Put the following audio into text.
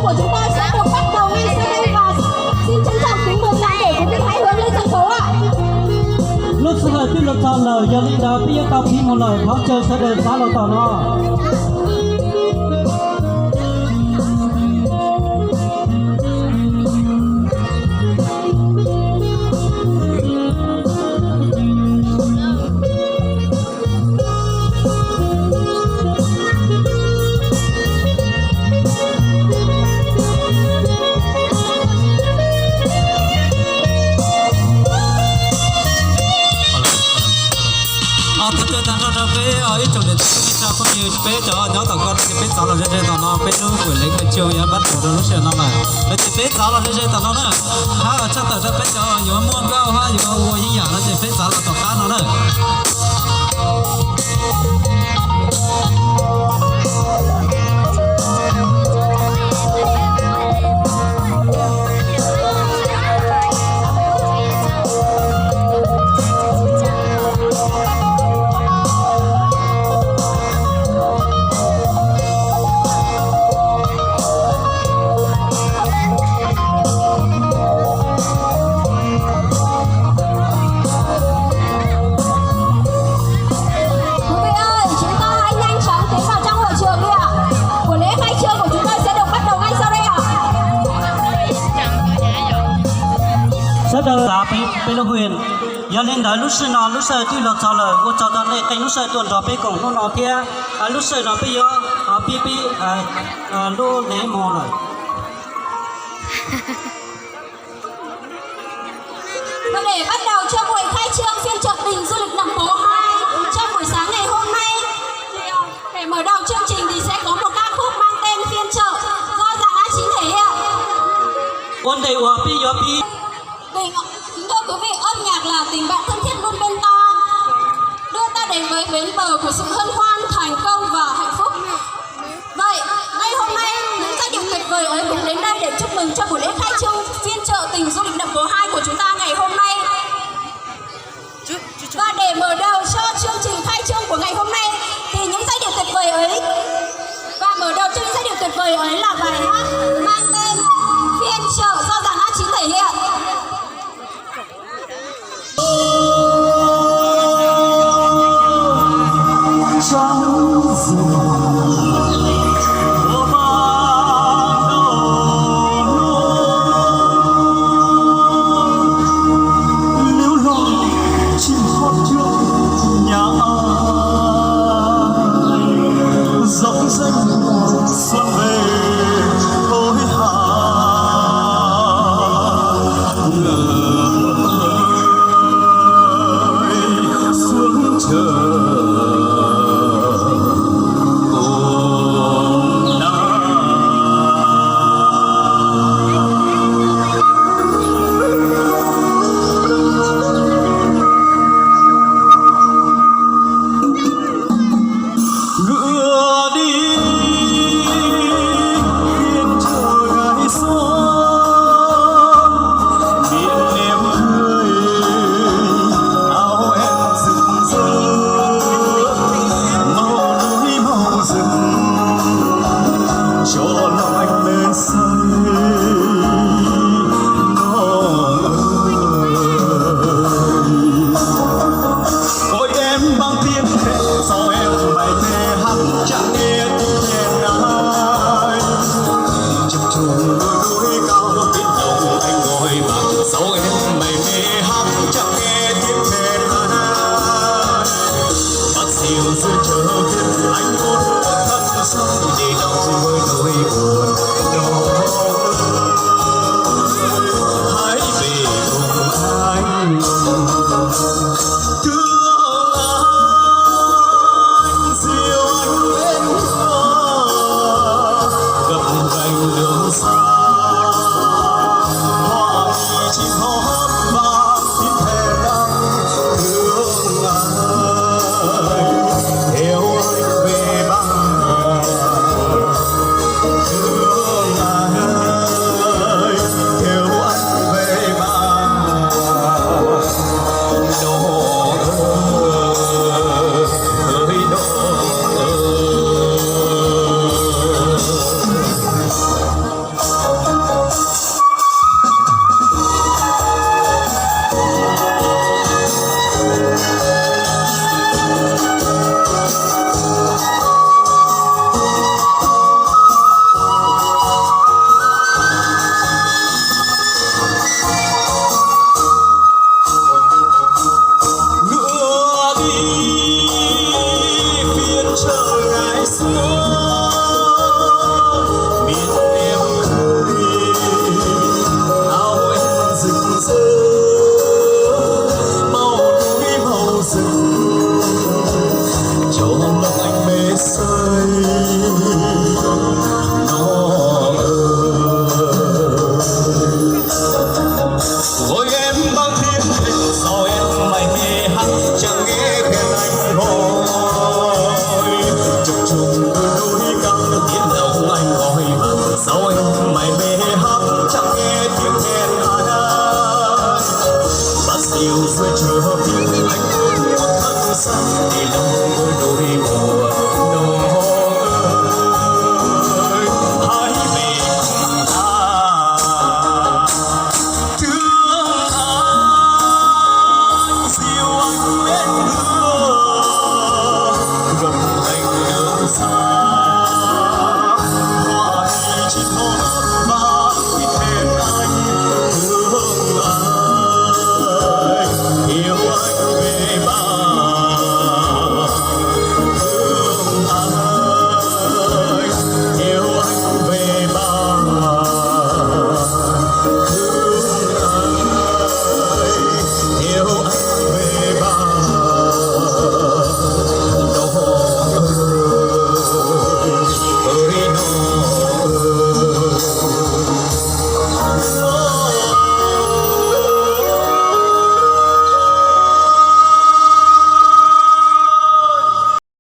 Của chúng tôi sẽ được bắt đầu ngay sau đây và xin trân trọng kính mời toàn thể quý vị hãy hướng lên sân khấu ạ. Lub sij hawm twb los txog lawm, yog li ntawd peb yuav tau pib mus lawm, thov caw sawv daws txav los tom no. Thov caw tag nrho rau peb ib tsoom niam txiv kwv tij phooj ywg, peb cov nyob tom ko ces peb txav los ze ze tom no, peb lub buổi lễ khai trương yuav bắt đầu rau lub sij hawm no lawm. Ces peb txav los ze ze tom no na, hab tshaj tawm rau peb cov yuav muaj nkauj hab yuav ua yeeb yam no ces peb txav los tom qab no na. Quý vị ơi, chúng ta hãy nhanh chóng tiến vào trong hội trường đi ạ. Buổi lễ khai trương của chúng tôi sẽ được bắt đầu ngay sau đây ạ. Sawv daws xav peb lub hwj, yog li ntawd lub sij hawm no lub sij hawm twb los txog lawm, ua tsaug rau nej qee lub sij hawm tuaj nrog peb koom hnub no thiab. Lub sij hawm no peb yuav pib pib lub lễ mừng lawm. Và để bắt đầu cho buổi khai trương phiên chợ tình du lịch Nậm Pồ hai trong buổi sáng ngày hôm nay, thì, ờ, để mở đầu chương trình thì sẽ có một ca khúc mang tên Phiên chợ do Giàng A Chín thể hiện. Ua ntej uas peb yuav pib Tình, kính thưa quý vị, âm nhạc là tình bạn thân thiết luôn bên ta, đưa ta đến với bến bờ của sự hân hoan, thành công và hạnh phúc. Vậy, ngay hôm nay, những giai điệu tuyệt vời ấy cũng đến đây để chúc mừng cho buổi lễ khai trương phiên chợ tình du lịch Nậm Pồ hai của chúng ta ngày hôm nay. Và để mở đầu cho chương trình khai trương của ngày hôm nay, thì những giai điệu tuyệt vời ấy, và mở đầu cho những giai điệu tuyệt vời ấy là